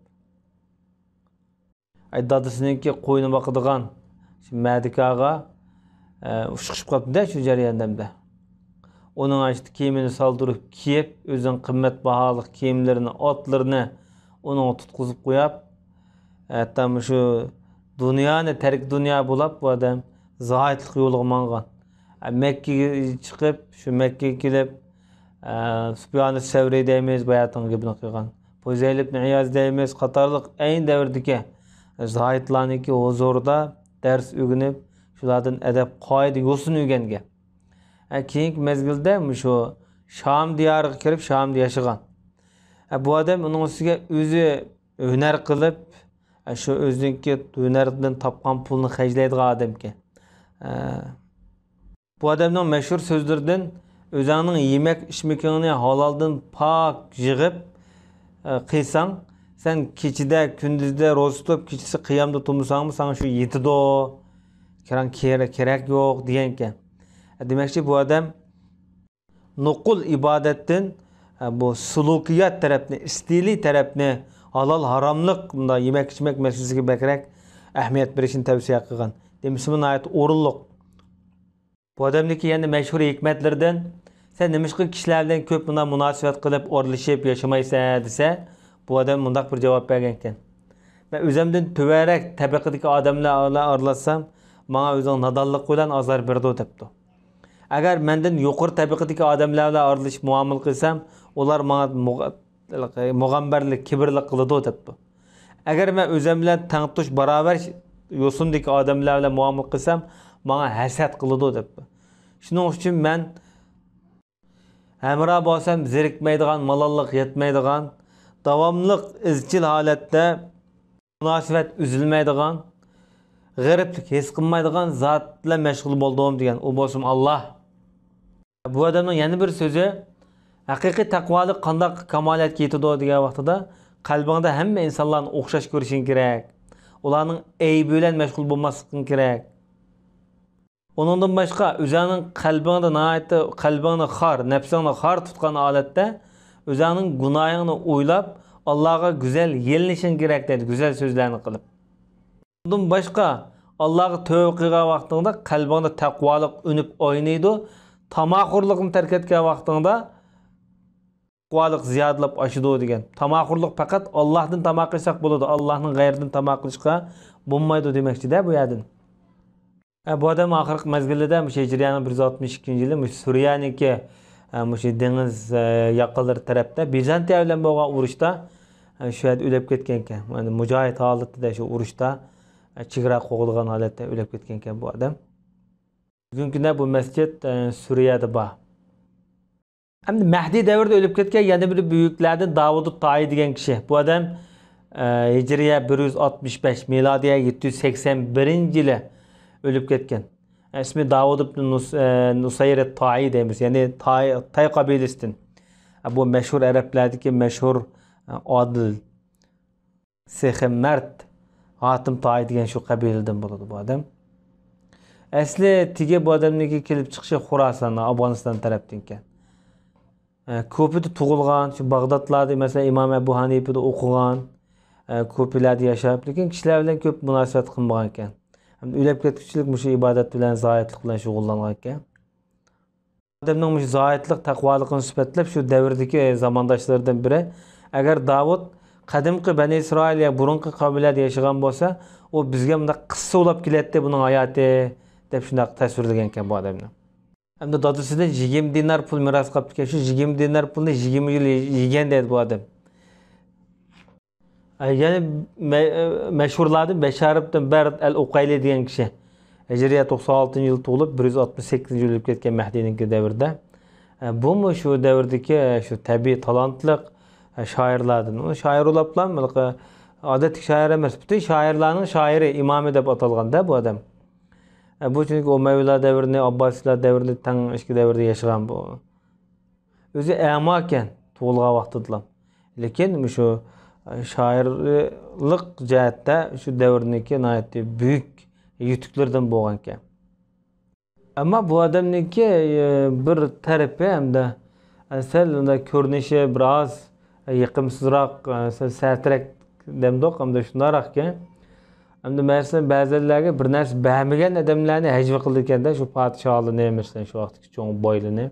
ئاي، دادىسىنىڭكى قوينى باقىدىغان شۇ مەدىكاغا، ئە، ئۇچرىشىپ قاپتۇ-دە شۇ جەرياندا ئەمدى. ئۇنىڭ ئاشتا كىيىمىنى سالدۇرۇپ كىيىپ، ئۆزىنىڭ قىممەت باھالىق كىيىملىرىنى، ئاتلىرىنى ئۇنىڭغا تۇتقۇزۇپ قويۇپ، ھەتتا مۇشۇ دۇنيانى تەرك دۇنيا بولاپ، بۇ ئادەم زاھىدلىق يولىغا ماڭغان. مەككىگە چىقىپ، شۇ مەككىگە كېلىپ، ئە، سۇپيانى سەۋرى دەيمىز، باياتىنىڭ گېپىنى قىلغان. پۇزەيل ئىبن ئىياز دەيمىز، قاتارلىق ئەينى دەۋردىكى زاھىدلارنىڭكى ھۇزۇرىدا دەرس ئۆگىنىپ، شۇلاردىن ئەدەپ، قائىدە، يوسۇن ئۆگەنگەن. ئە، كېيىنكى مەزگىلدە مۇشۇ شام دىيارىغا كىرىپ، شامدا ياشىغان. ئە، بۇ ئادەم ئۇنىڭ ئۈستىگە ئۆزى ھۈنەر قىلىپ، ئە، شۇ ئۆزىنىڭكى ھۈنەردىن تاپقان پۇلنى خەجلەيدىغان ئادەمكەن. ئە، بۇ ئادەمنىڭ مەشھۇر سۆزلىرىدىن، «ئۆزۈڭنىڭ يېمەك ئىچمىكىڭنى ھالالدىن پاك يىغىپ، ئە، قىلساڭ، سەن كېچىدە، كۈندۈزدە روزا تۇتۇپ، كېچىسى قىيامدا تۇرمىساڭمۇ، ساڭا شۇ يېتىدۇ. ساڭا كېرە-، كېرەك يوق» دېگەنكەن. ئە، دېمەكچى، بۇ ئادەم نوقۇل ئىبادەتتىن، ئە، بۇ سۇلۇكىيات تەرەپنى، ئىستىلى تەرەپنى، ھالال، ھاراملىق، مۇنداق يېمەك-ئىچمەك مەسىلىسىگە بەكرەك ئەھمىيەت بېرىشنى تەۋسىيە قىلغان. دېمىسىمۇ ناھايىتى ئورۇنلۇق. بۇ ئادەمنىڭكى يەنە مەشھۇر ھېكمەتلىرىدىن، «سەن نېمىشقا كىشىلەر بىلەن كۆپ مۇنداق مۇناسىۋەت قىلىپ ئورۇنلىشىپ ياشىمايسەن؟» دېسە، بۇ ئادەم مۇنداق بىر جاۋاب بەرگەنكەن. «مەن ئۆزۈمدىن تۆۋەنرەك تەبىقىدىكى ئادەملەر بىلەن ئارىلاشسام، ماڭا ئۆزىنىڭ نادانلىقى بىلەن ئازار بېرىدۇ» دەپتۇ. «ئەگەر مەندىن يۇقىرى تەبىقىدىكى ئادەملەر بىلەن ئارىلىشىپ مۇئامىلە قىلسام، ئۇلار ماڭا مۇغ-، مۇغەمبەرلىك، كىبىرلىك قىلىدۇ» دەپتۇ. «ئەگەر مەن ئۆزۈم بىلەن تەڭتۇش، باراۋەر يوسۇندىكى ئادەملەر بىلەن مۇئامىلە قىلسام، ماڭا ھەسەت قىلىدۇ» دەپتۇ. شۇنىڭ ئۈچۈن مەن ھەمراھ بولسام زېرىكمەيدىغان، مالاللىق يەتمەيدىغان، داۋاملىق ئىزچىل ھالەتتە مۇناسىۋەت ئۈزۈلمەيدىغان، غېرىبلىك ھېس قىلمايدىغان زات بىلەن مەشغۇل بولدۇم دېگەن. ئۇ بولسىمۇ ئاللاھ. بۇ ئادەمنىڭ يەنە بىر سۆزى، ھەقىقىي تەقۋالىق قانداق كامالەتكە يېتىدۇ دېگەن ۋاقتىدا، قەلبىڭدە ھەممە ئىنسانلارنى ئوخشاش كۆرۈشۈڭ كېرەك. ئۇلارنىڭ ئەيىبى بىلەن مەشغۇل بولماسلىقىڭ كېرەك. ئۇنىڭدىن باشقا، ئۆزۈڭنىڭ قەلبىڭدە ناھايىتى، قەلبىڭنى خار، نەپسىڭنى خار تۇتقان ھالەتتە، ئۆزۈڭنىڭ گۇناھىڭنى ئويلاپ، ئاللاغا گۈزەل يېلىنىشىڭ كېرەك دەيدۇ، گۈزەل سۆزلەرنى قىلىپ. ئۇندىن باشقا، ئاللاغا تۆۋە قىلغان ۋاقتىڭدا قەلبىڭدە تەقۋالىق ئۈنۈپ ئوينايدۇ. تاماخورلۇقنى تەرك ئەتكەن ۋاقتىڭدا تەقۋالىق زىيادىلەپ ئاشىدۇ دېگەن. تاماخورلۇق پەقەت ئاللاھتىن تاماق يېسەك بولىدۇ، ئاللاھنىڭ غەيرىدىن تاماق يېسەككە بولمايدۇ دېمەكچىدە بۇ يەردىن. ئە، بۇ ئادەم ئاخىرقى مەزگىلىدە مۇشۇ ھىجرىيەنىڭ بىر يۈز ئاتمىش ئىككىنچى يىلى مۇشۇ سۈرىيەنىڭكى، ئە، مۇشۇ دېڭىز، ئە، ياقىلىرى تەرەپتە بىزانتىيە بىلەن بولغان ئۇرۇشتا، ئە، شۇ يەردە ئۆلۈپ كەتكەنىكەن. يەنى مۇجاھىد ھالىتىدە شۇ ئۇرۇشتا، ئە، چېگرا قوغدىغان ھالەتتە ئۆلۈپ كەتكەنىكەن بۇ ئادەم. بۈگۈنكى كۈندە بۇ مەسچىت، ئە، سۈرىيەدە بار. ئەمدى مەھدىي دەۋرىدە ئۆلۈپ كەتكەن يەنە بىر بۈيۈكلەردىن داۋۇد تائى دېگەن كىشى. بۇ ئادەم، ئە، ھىجرىيە بىر يۈز ئاتمىش بەش، مىلادىيە يەتتە يۈز سەكسەن بىرىنچى يىلى ئۆلۈپ كەتكەن. ئىسمى داۋۇد ئىبن نۇس-، ئە، نۇسەيرەت تائى دەيمىز، يەنى تاي، تاي قەبىلىسىدىن. ئە، بۇ مەشھۇر ئەرەبلەردىكى مەشھۇر، ئە، ئادىل، سېخىي مەرد، ھاتىم تائى دېگەن شۇ قەبىلىدىن بولىدۇ بۇ ئادەم. ئەسلى تېگى بۇ ئادەمنىڭكى كېلىپ چىقىشى خۇراسان، ئافغانىستان تەرەپتىنكەن. ئە، كۇفىدە تۇغۇلغان، شۇ باغدادلاردا، مەسىلەن، ئىمام ئەبۇ ھەنىپىدە ئوقۇغان، ئە، كۇفىلەردە ياشاپ، لېكىن كىشىلەر بىلەن كۆپ مۇناسىۋەت قىلمىغانىكەن. ھەم ئۆلۈپ كەتكۈچىلىك مۇشۇ ئىبادەت بىلەن، زاھىدلىق بىلەن شۇغۇللانغانىكەن. ئادەمنىڭ مۇشۇ زاھىدلىق، تەقۋالىقىنى سۈپەتلەپ، شۇ دەۋردىكى زامانداشلىرىدىن بىرى، ئەگەر داۋۇت قەدىمكى بەنى ئىسرائىل يا بۇرۇنقى قەۋملەردە ياشىغان بولسا، ئۇ بىزگە مۇنداق قىسسە بولاپ كېلەتتى بۇنىڭ ھاياتى، دەپ شۇنداق تەسۋىرلىگەنكەن بۇ ئادەمنى. ئەمدى دادىسىدىن يىگىرمە دىنار پۇل مىراس قاپتىكەن. شۇ يىگىرمە دىنار پۇلنى يىگىرمە يىل يېگەن دەيدۇ بۇ ئادەم. ئە، يەنە مە-، مەشھۇرلاردىن بەشار ئىبن بەرد ئەل ئۇقەيلى دېگەن كىشى. ھىجرىيە توقسان ئالتىنچى يىل تۇغۇلۇپ، بىر يۈز ئاتمىش سەككىزىنچى يىل ئۆلۈپ كەتكەن مەھدىينىڭكى دەۋرىدە. ئە، بۇمۇ شۇ دەۋردىكى شۇ تەبىئىي تالانتلىق، ئە، شائىرلاردىن. ئۇ شائىر بولۇپلا، ھېلىقى ئادەتتىكى شائىر ئەمەس، پۈتۈن شائىرلارنىڭ شائىرى، ئىمامى دەپ ئاتالغاندا بۇ ئادەم. ئە، بۇ چۈنكى ئۇمەۋىلار دەۋرىنى، ئابباسىيلار دەۋرىنى تەڭ ئىككى دەۋردە ياشىغان بۇ. ئۆزى ئەماكەن تۇغۇلغان ۋاقتىدىلا. لېكىن مۇشۇ شائىرلىق جەھەتتە شۇ دەۋرنىڭكى ناھايىتى بۈيۈك يۈتۈكلىرىدىن بولغانىكەن. ئەمما بۇ ئادەمنىڭكى، ئە، بىر تەرىپى ھەمدە، ئە، سەل ئۇنداق كۆرۈنۈشى بىر ئاز، ئە، يېقىمسىزراق، ئە، سەل سەترەك دەمدۇق، ھەمدە شۇنداقراقكەن. ھەمدە مەسىلەن، بەزىلەرگە بىر نەرسە بەرمىگەن ئادەملەرنى ھەجۋە قىلىدىكەندە، شۇ پادىشاھلىرىنى، مەسىلەن، شۇ ۋاقىتتىكى چوڭ بايلىرىنى.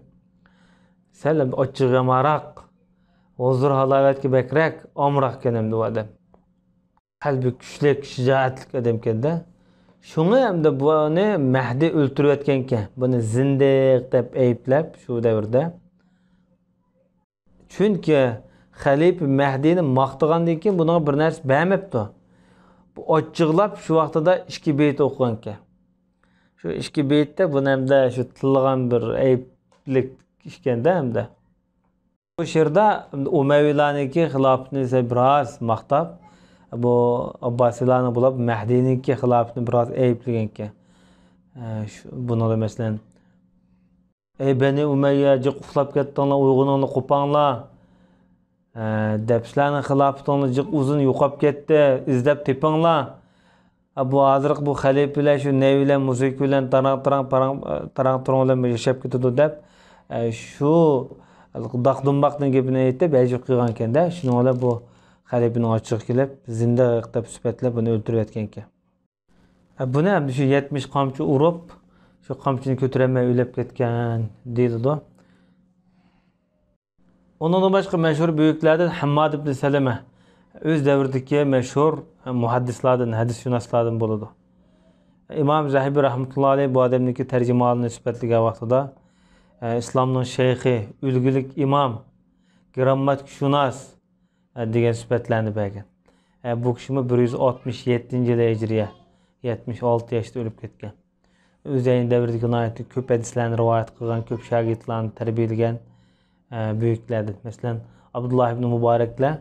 سەل ئاچچىقى يامانراق، ھۇزۇر ھالاۋەتكە بەكرەك ئامراقكەن ئەمدى بۇ ئادەم. قەلبى كۈچلۈك، شىجائەتلىك ئادەمكەندە. شۇڭا ئەمدى بۇنى مەھدى ئۆلتۈرۈۋەتكەنكەن. بۇنى زىندىق دەپ ئەيىبلەپ شۇ دەۋردە. چۈنكى خەلىپە مەھدىنى ماختىغاندىن كېيىن بۇنىڭغا بىر نەرسە بەرمەپتۇ. بۇ ئاچچىقلاپ شۇ ۋاقتىدا ئىككى بېيىت ئوقۇغانكەن. شۇ ئىككى بېيىتتە بۇنى ئەمدى شۇ تىللىغان بىر ئەيىبلىك ئىكەندە ئەمدى. بۇ شېئىردا ئۇمەۋىيلارنىڭكى خىلاپىتىنى بىراز ماختاپ، بۇ ئابباسىيلارنىڭ بولۇپ مەھدىينىڭكى خىلاپىتىنى بىراز ئەيىبلىگەنكەن. ئە، شۇ، بۇنىڭدا مەسىلەن، ئەي بەنى ئۇمەييە، جىق ئۇخلاپ كەتتىڭلار، ئۇيقۇڭلارنى قوپاڭلار. ئە، دەپ سىلەرنىڭ خىلاپىتىڭلار جىق ئۇزۇن يوقاپ كەتتى، ئىزدەپ تېپىڭلار. ئە، بۇ ھازىرقى بۇ خەلىپىلەر شۇ نەي بىلەن، مۇزىكا بىلەن، تاراڭ، تاراڭ، پاراڭ، ئە، تاراڭ، تۇرۇڭ بىلەن ياشاپ كېتىدۇ دەپ، ئە، شۇ داقدۇمباقنىڭ گېپىنى ئېيتىپ، ھەجۋە قىلغانكەن-دە، شۇنىڭ بىلەن بۇ خەلىپىنىڭ ئاچچىقى كېلىپ، زىندىق دەپ سۈپەتلەپ، بۇنى ئۆلتۈرۈۋەتكەنكەن. بۇنى ھەمدە شۇ يەتمىش قامچا ئۇرۇپ، شۇ قامچىنى كۆتۈرەلمەي ئۆلۈپ كەتكەن دېيىلىدۇ. ئۇنىڭدىن باشقا مەشھۇر بۈيۈكلەردىن ھەمماد ئىبن سەلەمە، ئۆز دەۋرىدىكى مەشھۇر مۇھەددىسلاردىن، ھەدىسشۇناسلاردىن بولىدۇ. ئىمام زەھەبى رەھمەتۇللا ئەلەيھ بۇ ئادەمنىڭكى تەرجىمىھالىنى سۈپەتلىگەن ۋاقتىدا، ئىسلامنىڭ شەيخى، ئۈلگىلىك ئىمام، گىرامماتىكىشۇناس، دېگەن سۈپەتلەرنى بەرگەن. بۇ كىشىمۇ بىر يۈز ئاتمىش يەتتىنچى يىلى ھىجرىيە، يەتمىش ئالتە ياشتا ئۆلۈپ كەتكەن. ئۆزى ئەينى دەۋردىكى ناھايىتى كۆپ ھەدىسلەرنى رىۋايەت قىلغان، كۆپ شاگىرتلارنى تەربىيەلىگەن، بۈيۈكلەردىن. مەسىلەن، ئابدۇللا ئىبنى مۇبارەكلەر،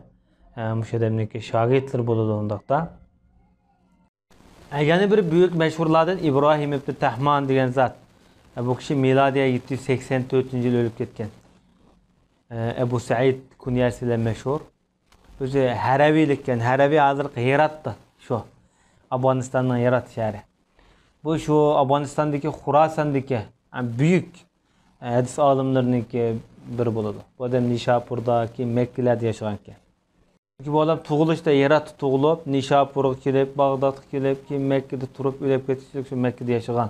مۇشۇ ئادەمنىڭكى شاگىرتلىرى بولىدۇ ئۇنداقتا. يەنە بىر بۈيۈك مەشھۇرلاردىن ئىبراھىم ئىبن تەھمان دېگەن زات. بۇ كىشى مىلادىيە يەتتە يۈز سەكسەن تۆتىنچى يىلى ئۆلۈپ كەتكەن. ئەبۇ سەئىد كۇنيەسى بىلەن مەشھۇر. ئۆزى ھەرەۋىلىككەن. ھەرەۋى ھازىرقى ھىراتتا شۇ. ئافغانىستاننىڭ ھىرات شەھىرى. بۇ شۇ ئافغانىستاندىكى خۇراساندىكى، ھە، بۈيۈك، ھە، ھەدىس ئالىملىرىنىڭكى بىرى بولىدۇ. بۇ ئادەم نىشاپۇردا، كېيىن مەككىلەردە ياشىغانىكەن. چۈنكى بۇ ئادەم تۇغۇلۇشتا ھىراتتا تۇغۇلۇپ، نىشاپۇرغا كېلىپ، باغدادقا كېلىپ، كېيىن مەككىدە تۇرۇپ ئۆلۈپ كەتكۈچىلىك شۇ مەككىدە ياشىغان.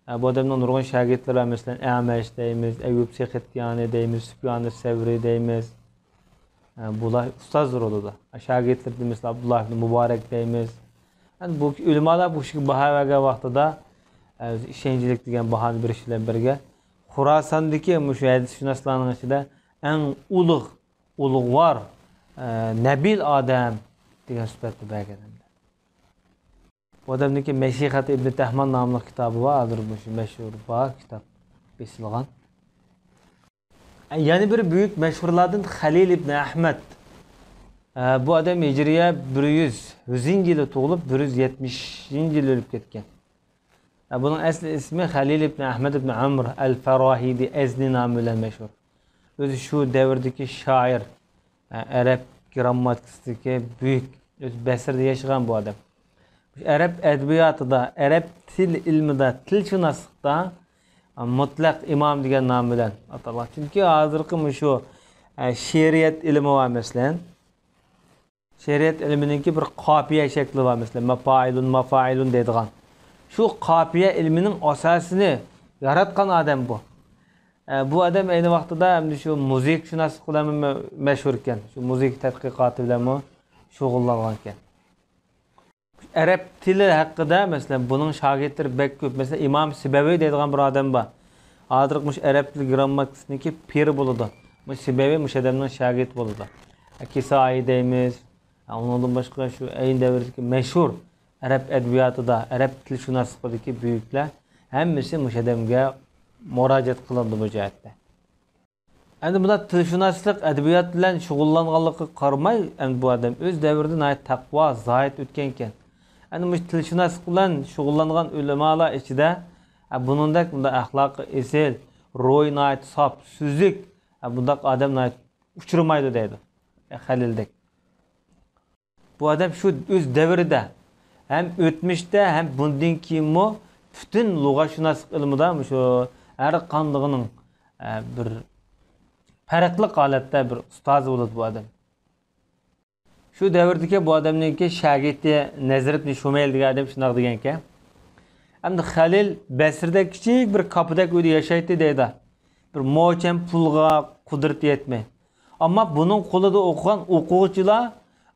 ھە، بۇ ئادەمنىڭ نۇرغۇن شاگىرتلىرى بار، مەسىلەن، ئەمەش دەيمىز، ئەييۇب سېخىتيانى دەيمىز، سۇپيانى سەۋرى دەيمىز. ھە، بۇلار ئۇستازلىرى بولىدۇ. شاگىرتلىرى دېمىسىلا، ئابدۇللا ئىبن مۇبارەك دەيمىز. يەنى بۇ ئۆلىمالار بۇ كىشىگە باھا بەرگەن ۋاقتىدا، ئە، ئىشەنچلىك دېگەن باھانى بېرىش بىلەن بىرگە، خۇراساندىكى مۇشۇ ھەدىسشۇناسلارنىڭ ئىچىدە ئەڭ ئۇلۇغ، ئۇلۇغۋار، ئە، نەبىل ئادەم دېگەن سۈپەتنى بەرگەن ئەمدى. بۇ ئادەمنىڭكى مەشىخەت ئىبنى تەھمان ناملىق كىتابى بار، ھازىر مۇشۇ مەشھۇر بار كىتاب بېسىلغان. يەنە بىر بۈيۈك مەشھۇرلاردىن خەلىل ئىبنى ئەھمەد. ئە، بۇ ئادەم ھىجرىيە بىر يۈز يۈزىنچى يىلى تۇغۇلۇپ، بىر يۈز يەتمىشىنچى يىلى ئۆلۈپ كەتكەن. ئە، بۇنىڭ ئەسلى ئىسمى خەلىل ئىبنى ئەھمەد ئىبنى ئەمر ئەل فاراھىدى ئەزنى نامى بىلەن مەشھۇر. ئۆزى شۇ دەۋردىكى شائىر، ئە، ئەرەب گىرامماتىكىسىدىكى بۈيۈك، ئۆزى بەسرىدە ياشىغان بۇ ئادەم. ئەرەب ئەدەبىياتىدا، ئەرەب تىل ئىلمىدا، تىلشۇناسلىقتا، ئە، مۇتلەق ئىمام دېگەن نام بىلەن ئاتالغان. چۈنكى ھازىرقى مۇشۇ، ئە، شېئىرىيەت ئىلمى بار، مەسىلەن. شېئىرىيەت ئىلمىنىڭكى بىر قاپىيە شەكلى بار، مەسىلەن، ماپائىلۇن، مافائىلۇن دەيدىغان. شۇ قاپىيە ئىلمىنىڭ ئاساسىنى ياراتقان ئادەم بۇ. ئە، بۇ ئادەم ئەينى ۋاقتىدا ئەمدى شۇ مۇزىكىشۇناسلىق بىلەنمۇ مە-، مەشھۇر ئىكەن. شۇ مۇزىكا تەتقىقاتى بىلەنمۇ شۇغۇللانغان ئىكەن. ئەرەب تىلى ھەققىدە، مەسىلەن، بۇنىڭ شاگىرتلىرى بەك كۆپ. مەسىلەن، ئىمام سىبەۋىي دەيدىغان بىر ئادەم بار. ھازىرقى مۇشۇ ئەرەب تىلى گىرامماتىكىسىنىڭكى پىرى بولىدۇ. مۇشۇ سىبەۋىي مۇشۇ ئادەمنىڭ شاگىرتى بولىدۇ. كىسائىي دەيمىز. ئۇنىڭدىن باشقا شۇ ئەينى دەۋردىكى مەشھۇر ئەرەب ئەدەبىياتىدا، ئەرەب تىلشۇناسلىقىدىكى بۈيۈكلەر ھەممىسى مۇشۇ ئادەمگە مۇراجىئەت قىلىنىدۇ بۇ جەھەتتە. ئەمدى بۇنداق تىلشۇناسلىق، ئەدەبىيات بىلەن شۇغۇللانغانلىقىغا قارىماي، ئەمدى بۇ ئادەم ئۆز دەۋرىدە ناھايىتى تەقۋا، زاھىد ئۆتكەنىكەن. ئەمدى مۇشۇ تىلشۇناسلىق بىلەن شۇغۇللانغان ئۆلىمالار ئىچىدە، ئە، بۇنىڭدەك بۇنداق ئەخلاقى ئېسىل، روھى ناھايىتى ساپ، سۈزۈك، ئە، بۇنداق ئادەم ناھايىتى ئۇچرىمايدۇ دەيدۇ، ئە، خەلىلدەك. بۇ ئادەم شۇ ئۆز دەۋرىدە ھەم ئۆتمۈشتە، ھەم بۇندىن كېيىنمۇ پۈتۈن لۇغەتشۇناسلىق ئىلمىدا مۇشۇ ھەر قاندىقىنىڭ، ئە، بىر پەرقلىق ھالەتتە بىر ئۇستازى بولىدۇ بۇ ئادەم. شۇ دەۋردىكى بۇ ئادەمنىڭكى شاگىرتى نەزىر ئىبنى شۇمەيل دېگەن ئادەم شۇنداق دېگەنكەن. ئەمدى خەلىل بەسرىدە كىچىك بىر كاپىدەك ئۆيدە ياشايتتى دەيدۇ. بىر موچەن پۇلغا قۇدرىتى يەتمەي. ئەمما بۇنىڭ قولىدا ئوقۇغان ئوقۇغۇچىلار،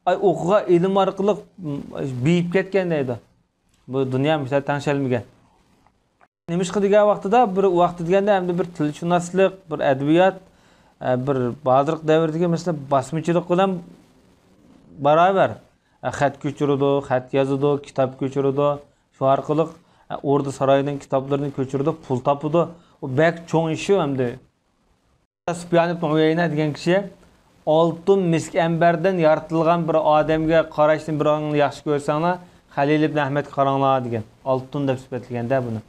ئاي، ئوقۇغان ئىلىم ئارقىلىق، م، بېيىپ كەتكەن دەيدۇ. بۇ دۇنيا مۇشۇنداق تەڭشەلمىگەن. نېمىشقا دېگەن ۋاقتىدا، بىر ۋاقتى دېگەندە ئەمدى بىر تىلشۇناسلىق، بىر ئەدەبىيات، ئە، بىر ھازىرقى دەۋردىكى، مەسىلەن، باسمىچىلىق بىلەن باراۋەر. ئە، خەت كۆچۈرىدۇ، خەت يازىدۇ، كىتاب كۆچۈرىدۇ. شۇ ئارقىلىق، ئە، ئوردا ساراينىڭ كىتابلىرىنى كۆچۈرىدۇ، پۇل تاپىدۇ. ئۇ بەك چوڭ ئىش ئۇ ئەمدى. سۇپيان ئىبن ئۇيەينە دېگەن كىشى، ئالتۇن مىسك ئەمبەردىن يارىتىلغان بىر ئادەمگە قاراشتىن بىرىڭلار ياخشى كۆرسەڭلار، خەلىل ئىبن ئەھمەدكە قاراڭلار دېگەن. ئالتۇن دەپ سۈپەتلىگەندە بۇنى.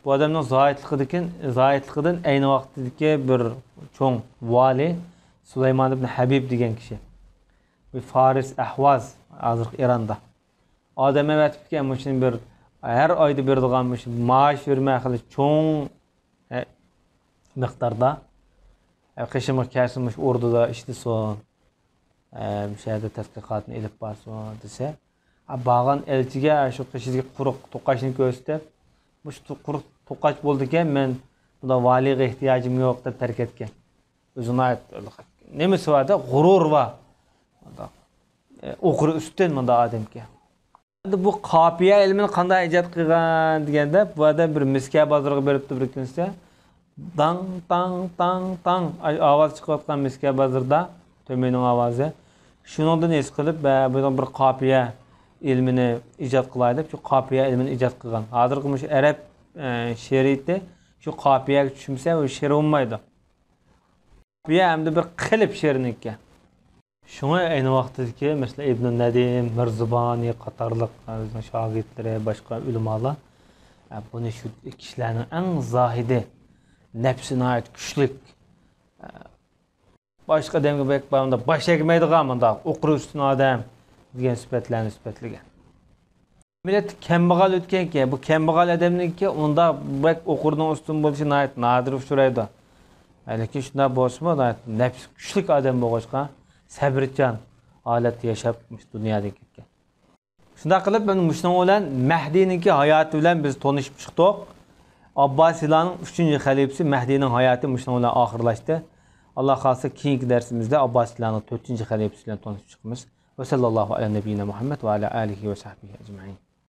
بۇ ئادەمنىڭ زاھىدلىقىدىكىن-، زاھىدلىقىدىن ئەينى ۋاقىتتىكى بىر چوڭ ۋالىي سۇلايمان ئىبن ھەبىب دېگەن كىشى. بۇ فارس ئەھۋاز، ھازىرقى ئىراندا. ئادەم ئەۋەتىپتىكەن، مۇشۇنى بىر ھەر ئايدا بېرىدىغان مۇشۇ مائاش بېرىمەن خېلى چوڭ، ئە، مىقداردا. ئە، قېشىمغا كەلسۇن، مۇشۇ ئوردىدا ئىشلىسۇن. ئە، مۇشۇ يەردە تەتقىقاتنى ئېلىپ بارسۇن دېسە، ئە، بارغان ئەلچىگە شۇ قېشىدىكى قۇرۇق توقاچنى كۆرسىتىپ، مۇشۇ تو-، قۇرۇق توقاچ بولىدىكەن، مەن بۇنداق ۋالىيغا ئېھتىياجىم يوق دەپ تەرك ئەتكەن. ئۆزى ناھايىتى نېمىسى بار-دە، غۇرۇر بار. ئوقۇرى ئۈستۈن مۇنداق ئادەمكەن. ئەمدى بۇ قاپىيە ئىلمىنى قانداق ئىجاد قىلغان دېگەندە، بۇ ئادەم بىر مىسكە بازىرىغا بېرىپتۇ بىر كۈنسى. داڭ، تاڭ، تاڭ، تاڭ. ئاۋاز چىقىۋاتقان مىسكە بازىرىدا، تۆمۈرنىڭ ئاۋازى. شۇنىڭدىن ھېس قىلىپ، بە-، بۇنىڭ بىر قاپىيە ئىلمىنى ئىجاد قىلاي دەپ، شۇ قاپىيە ئىلمىنى ئىجاد قىلغان. ھازىرقى مۇشۇ ئەرەب، ئە، شېئىرىيىتى شۇ قاپىيەگە چۈشمىسە، ئۇ شېئىر بولمايدۇ. قاپىيە ئەمدى بىر قېلىپ شېئىرنىڭكى. شۇڭا ئەينى ۋاقىتتىكى، مەسىلەن، ئىبنۇ نەدىم، مىرزىبانى قاتارلىق ئۆزىنىڭ شاگىرتلىرى، باشقا ئۆلىمالار، ئە، بۇنى شۇ كىشىلەرنىڭ ئەڭ زاھىدى، نەپسى ناھايىتى كۈچلۈك، ئە، باشقا ئادەمگە بەك بارمۇنداق باش ئەگمەيدىغان، مۇنداق ئوقۇر ئۈستۈن ئادەم دېگەن سۈپەتلەرنى سۈپەتلىگەن. مىللەت كەمبەغەل ئۆتكەنكەن، بۇ كەمبەغەل ئادەمنىڭكى ئۇنداق بەك ئوقۇرنىڭ ئۈستۈن بولۇشى ناھايىتى نادىر ئۇچرايدۇ. لېكىن شۇنداق بولسىمۇ، ناھايىتى نەپسى كۈچلۈك ئادەم بولغاچقا، سەبرىچان ھالەتتە ياشاپ، مۇشۇ دۇنيادىن كەتكەن. شۇنداق قىلىپ، مانا مۇشۇنىڭ بىلەن مەھدىنىڭكى ھاياتى بىلەن بىز تونۇشۇپ چىقتۇق. ئابباسىيلارنىڭ ئۈچىنچى خەلىپىسى مەھدىنىڭ ھاياتى مۇشۇنىڭ بىلەن ئاخىرلاشتى. ئاللا خالىسا، كېيىنكى دەرسىمىزدە ئابباسىيلارنىڭ تۆتىنچى خەلىپىسى بىلەن تونۇشۇپ چىقىمىز. ۋە سەللەللاھۇ ئەلە نەبىييىنا مۇھەممەد ۋە ئەلە ئالىھى ۋە سەھبىھى ئەجمەئىن.